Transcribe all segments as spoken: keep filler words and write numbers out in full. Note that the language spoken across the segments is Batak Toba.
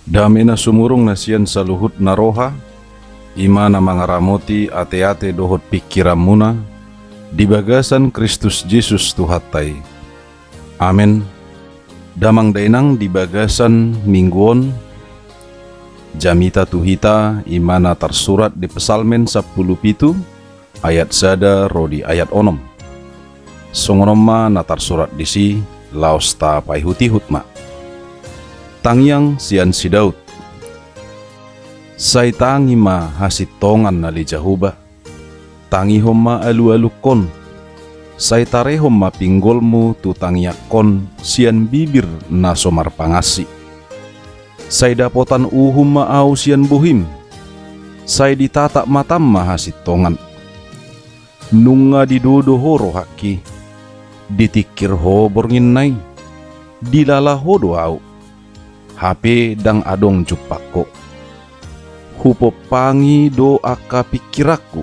Dame na sumurung na sian saluhut na roha, i ma na mangaramoti ateate dohot pingkiranmuna, di bagasan Kristus Jesus Tuhanta i. Amen. Damang dainang, di bagasan minggu on, jamita tu hita i ma na tarsurat di Psalmen sampulu pitu, ayat sada ro di ayat onom. Songon on ma na tarsurat disi, laos tapaihut-ihut ma. Tangiang sian si Daud. Sai tangi ma hasintongan ale Jahowa, tangihon ma alu-alungkon, sai tarehon ma pinggolmu tu tangiangkon sian bibir na so marpangansi. Sai dapotan uhum ma ahu sian bohim, sai ditatap matam ma hasintongan. Nunga didodo ho rohangki, ditingkir ho borngin na i, dilala ho do ahu, hape ndang adong jumpangku. Hupompangi do angka pingkiranku,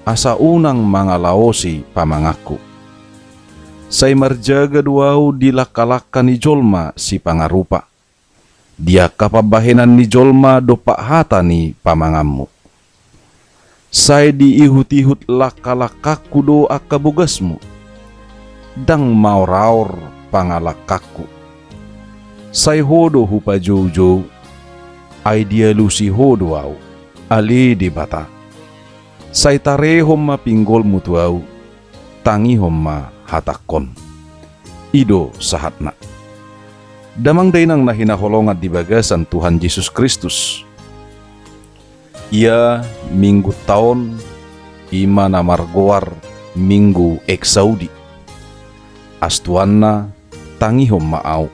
asa unang mangalaosi pamanganku. Sai marjaga do ahu di langka-langka ni jolma sipangarupa, di angka pambahenan ni jolma dompak hata ni pamanganmu. Sai diihut-ihut langka-langkangku do angka bogasmu, ndang maor-aor pangalangkangku. Sai ho do hupajou-jou, ai dialusi ho do ahu, ale Debata. Sai tarehon ma pinggolmu tu ahu, tangihon ma hatangkon. I do sahatna. Damang dainang na hinaholongan di bagasan Tuhan Jesus Kristus. Ia minggunta on i ma na margoar Minggu Exaudi. Astuanna, tangihon ma ahu.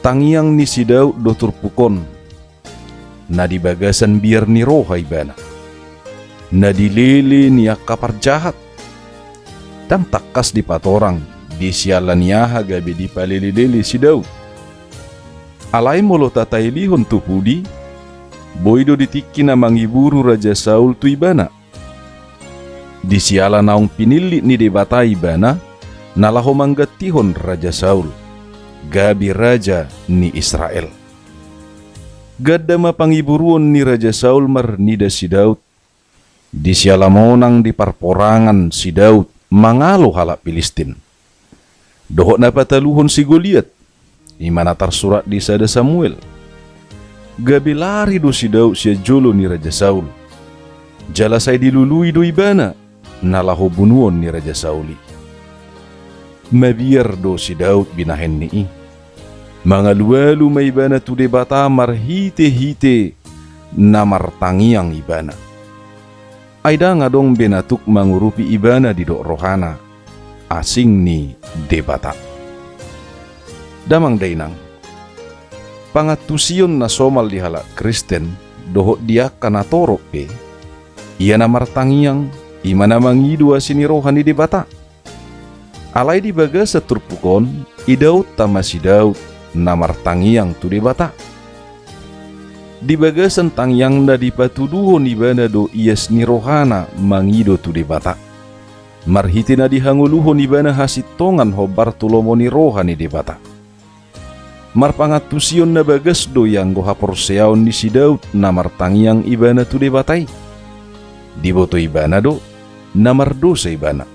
Tangiang ni si Daud do turpuk on, na di bagasan biar ni roha ibana, na dilele ni angka parjahat. Ndang tangkas dipatorang di siala ni aha gabe dipalele-lele si Daud. Alai molo tatailihon tu pudi, boi do di tingki na mangiburu Raja Saul tu ibana. Di siala naung pinillit ni Debata ibana, na laho manggantihon Raja Saul, gabe raja ni Israel. Ganda ma pangiburuon ni Raja Saul marnida si Daud, di siala monang di parporangan si Daud mangalo halak Pilistin. Dohot na pataluhon si Goliat, i ma na tarsurat di sada Samuel. Gabe lari do si Daud sian jolo ni Raja Saul. Jala sai dilului do ibana, na laho bunuon ni Raja Saul i. Mabiar do si Daud binahen ni i. Mangalualu ma ibana tu Debata marhite-hite na martangiang ibana. Ai ndang adong be na tuk mangurupi ibana didok rohana, asing ni Debata. Damang dainang, pangantusion na somal di halak Kristen, dohot di angka na torop pe, ia na martangiang, i ma na mangido asi ni roha ni Debata. Alai di bagasan turpuk on, idaonta ma si Daud na martangiang tu Debata. Di bagasan tangiangna dipatuduhon ibana do ias ni rohana mangido tu Debata. Marhite na dihangoluhon ibana hasintongan hombar tu lomo ni roha ni Debata. Marpangantusion na bagas do i anggo haporseaon ni si Daud na martangiang ibana tu Debata i. Diboto ibana do, na mardosa ibana.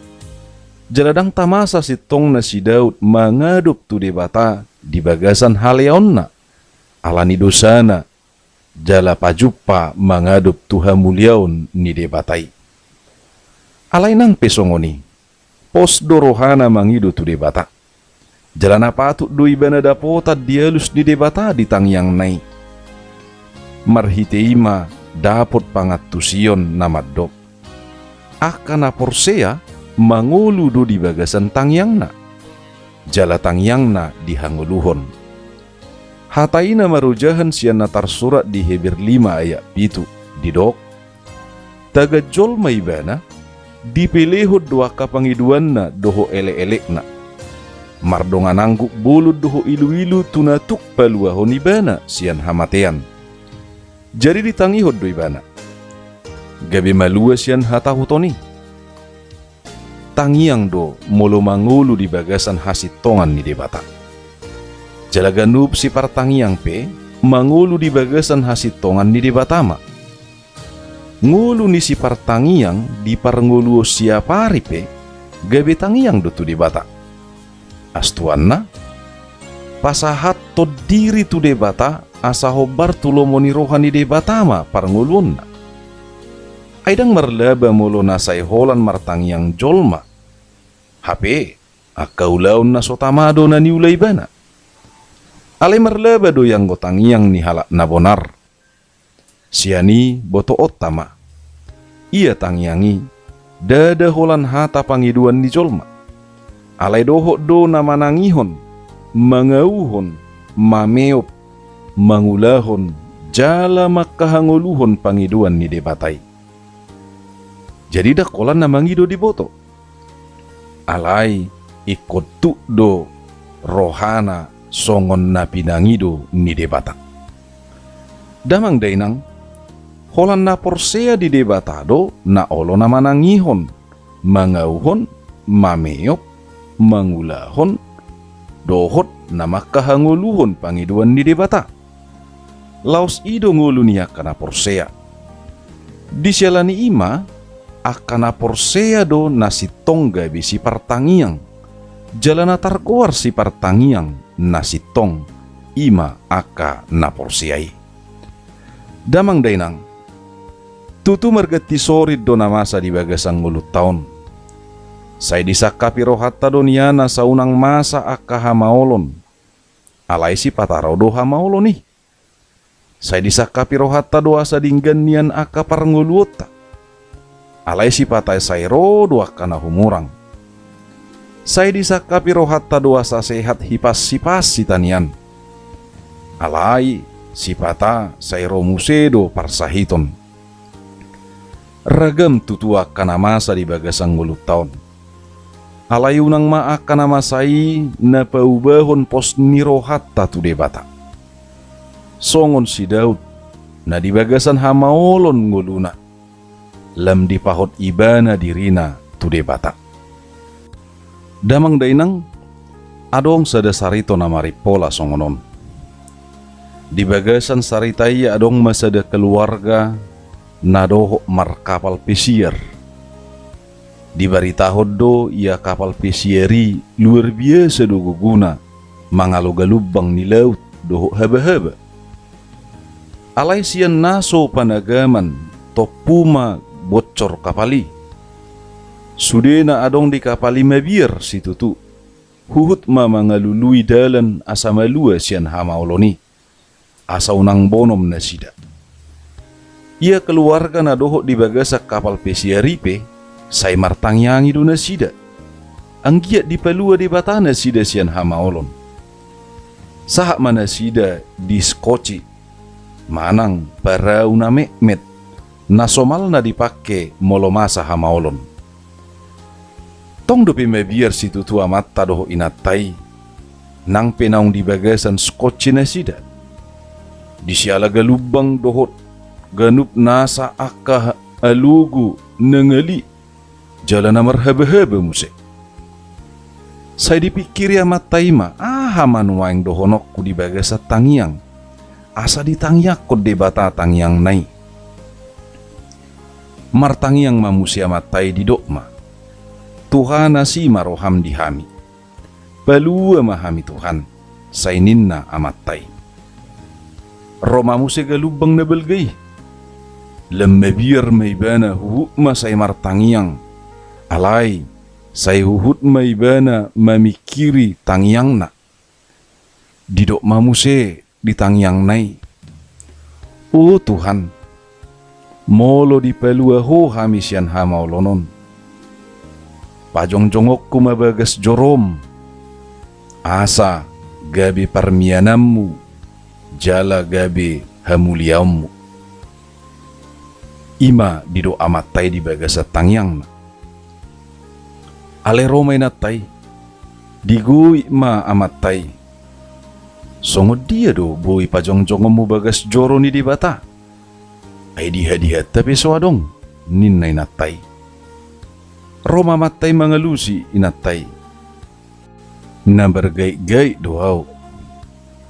Jala ndang tamasa sintongna si Daud mangadop tu Debata di bagasan haleaonna, ala ni dosana, jala pajumpa mangadop tu hamuliaon ni Debata i. Alai nang pe songon i, pos do rohana mangido tu Debata. Jala na patut do ibana dapotan di alus ni Debata di tangiangna i. Marhite i ma dapot pangantusion na mandok, angka na porsea mangolu do di bagasan tangiangna, jala tangiangna dihangoluhon. Hata i na marojahan sian na tarsurat di Heber lima ayat pitu, didok, tagan jolma ibana, dipelehon do angka pangidoanna dohot elek-elekna. Mardongan angguk bolon dohot ilu-ilu tu na tuk paluahon ibana sian hamatean. Jadi ditangihon do ibana. Gabe malua sian hatahuton i. Tangiang do molo mangolu di bagasan hasintongan ni Debata. Jala ganup sipartangiang pe, mangolu di bagasan hasintongan ni Debata ma. Ngolu ni sipartangiang di parngoluon siapari pe gabe tangiang do tu Debata. Astuanna, pasahathon diri tu Debata asa hombar tu lomo ni roha ni Debata ma parngoluonna. Ai ndang marlaba molo na sai holan martangiang jolma, hape angka ulaon na so tama do na niula ibana. Alai marlaba do ianggo tangiang ni halak na bonar. Sian i botoonta ma, ia tangiang i ndada holan hata pangidoan ni jolma. Alai dohot do na manangihon, mangauhon, mameop, mangulahon, jala mangkahangoluhon pangidoan ni Debata i. Jadi ndang holan na mangido diboto. Alai ingkon tuk do rohana songon na pinangido ni Debata. Damang dainang, holan na porsea di Debata do na olo na manangihon, mangauhon, mameop, mangulahon, dohot na mangkahangoluhon pangidoan ni Debata. Laos i do ngolu ni angka na porsea. Di siala ni i ma, angka na porsea do na sintong gabe sipartangiang. Jala na targoar sipartangiang na sintong, i ma angka na porsea i. Damang dainang, tutu marganti sorit do na masa di bagasan ngolunta on. Sai disangkapi rohanta do nian asa unang masa angka hamaolon. Alai sipata ro do hamaolon i. Sai disangkapi rohanta do asa denggan nian angka parngoluonta. Alai sipata sai ro do angka na humurang. Sai disangkapi rohanta do asa sehat hipas-hipas hita nian. Alai sipata sai ro muse do parsahiton. Ragam tutu angka na masa di bagasan ngolunta on. Alai unang ma angka na masa i na paubahon pos ni rohanta tu Debata. Songon si Daud, na di bagasan hamaolon ngoluna, lam dipahot ibana dirina tu Debata. Damang dainang, adong sada sarito na marimpola songon on. Di bagasan sarita i adong ma sada keluarga na dohot markapal pesiar. Dibaritahon do ia kapal pesiar i luar biasa do gogona mangalo galumbang ni laut dohot habahaba. Alai sian na so panagaman, tompu ma bocor kapal i. Sude na adong di kapal i mabiar situtu, huhut ma mangalului dalan asa malua sian hamaolon i, asa unang bonom nasida. Ia keluarga na dohot di bagasan kapal pesiar i pe, sai martangiangi do nasida. Anggiat dipalua Debata nasida sian hamaolon. Sahat ma nasida di skoci, manang parau na metmet, na somalna dipangke molo masa hamaolon. Tong dope mabiar situtu amanta dohot inanta i, nang pe naung di bagasan skoci nasida. Di siala galumbang dohot ganup nasa angka alogo na ngali jala na marhabahaba muse. Sai dipingkiri amanta i ma, aha ma nuaeng dohononku di bagasan tangiang, asa ditangiangkon Debata tangiangna i. Martangiang ma muse amanta i, didok ma, Tuhan, asi ma roham di hami. Palua ma hami Tuhan, sai ninna amanta i. Ro ma muse galumbang na balga i. Lam mabiar ma ibana huhut ma sai martangiang. Alai, sai huhut ma ibana mamingkiri tangiangna. Didok ma muse di tangiangna i, O Tuhan, molo dipalua Ho hami sian hamaolon on, pajongjongonku ma bagas jorom, asa gabe parmiananmu jala gabe hamuliaonmu. I ma didok amanta i di bagasan tangiangna. Alai ro ma inanta i, digoit ma amanta i. Songon dia do boi pajongjongonmu bagas joro ni Debata? Ai dihadihanta pe so adong, ninna inanta i. Ro ma amanta i mangalusi inanta i. Na margaitgait do ahu.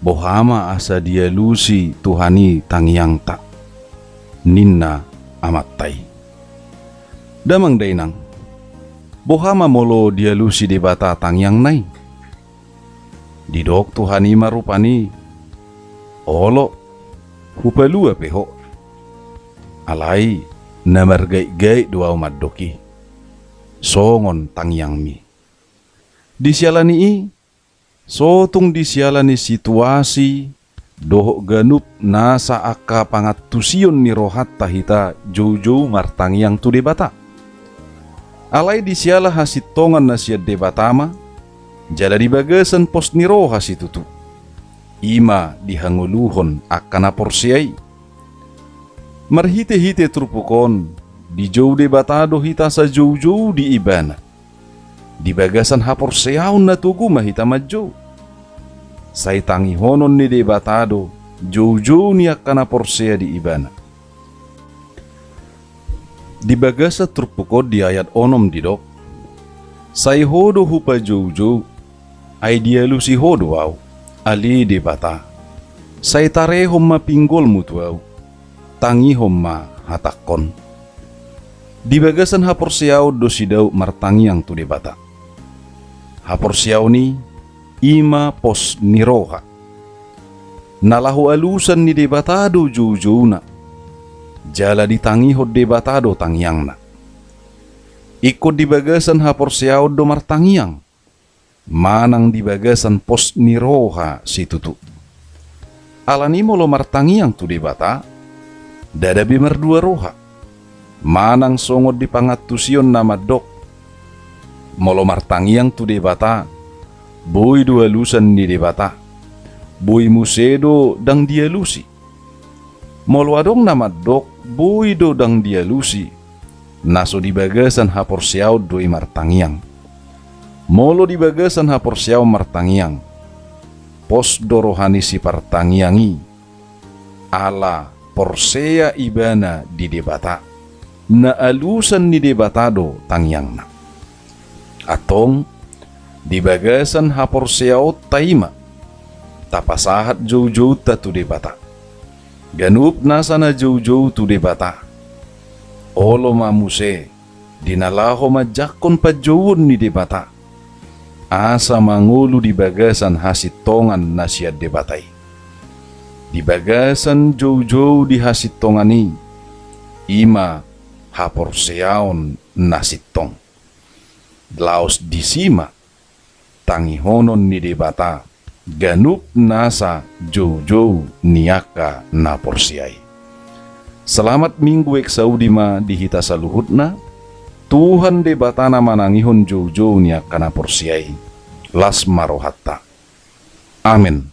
Boha ma asa dialusi Tuhan i tangiangta, ninna amanta i. Damang dainang, boha ma molo dialusi Debata tangiangna i? Didok Tuhan i ma rupani, olo, hupalua pe ho. Alai na margaitgait do ahu mandok i, songon tangiangmi. Di siala ni i, so tung di siala ni situasi dohot ganup nasa angka pangantusion ni rohanta hita joujou martangiang tu Debata. Alai di siala hasintongan na sian Debata ma, jala di bagasan pos ni roha situtu, i ma dihangoluhon angka na porsea i. Marhitehite turpuk on, dijou Debata do hita sajoujou di Ibana. Di bagasan haporseaon na togu ma hita manjou. Sai tangihonon ni Debata do joujou ni angka na porsea di Ibana. Di bagasan turpuk on di ayat onom didok, sai Ho do hupajoujou, ai dialusi Ho do ahu, ale Debata. Sai tarehon ma pinggolmu tu ahu, tangihon ma hatangkon. Di bagasan haporseaon do si Daud martangiang tu Debata. Haporseaon i, i ma pos ni roha. Na laho alusan ni Debata do joujouna. Jala ditangihon Debata do tangiangna. Ingkon di bagasan haporseaon do martangiang, manang di bagasan pos ni roha situtu. Alani molo martangiang tu Debata, ndada be mardua roha. Manang songon di pangantusion na mandok, molo martangiang tu Debata, boi do alusan ni Debata. Boi muse do ndang dialusi. Molo adong na mandok boi do ndang dialusi, na so di bagasan haporseaon do i martangiang. Molo di bagasan haporseaon martangiang, pos do roha ni sipartangiang i, ala porsea ibana di Debata, na alusan ni Debata do tangiangna. Antong, di bagasan haporseaonta i ma, tapasahat joujounta tu Debata. Ganup nasa na joujou tu Debata. Olo ma muse, di na laho manjangkon panjouon ni Debata. Asa mangolu di bagasan hasintongan na sian Debata i. Di bagasan joujou di hasintongan i, i ma haporseaon na sintong. Laos disi ma tangihonon ni Debata ganup nasa joujou ni angka na porsea i. Selamat Minggu Exaudi ma di hita saluhutna. Tuhan Debata na manangihon joujou ni angka na porsea i. Las ma rohanta. Amen.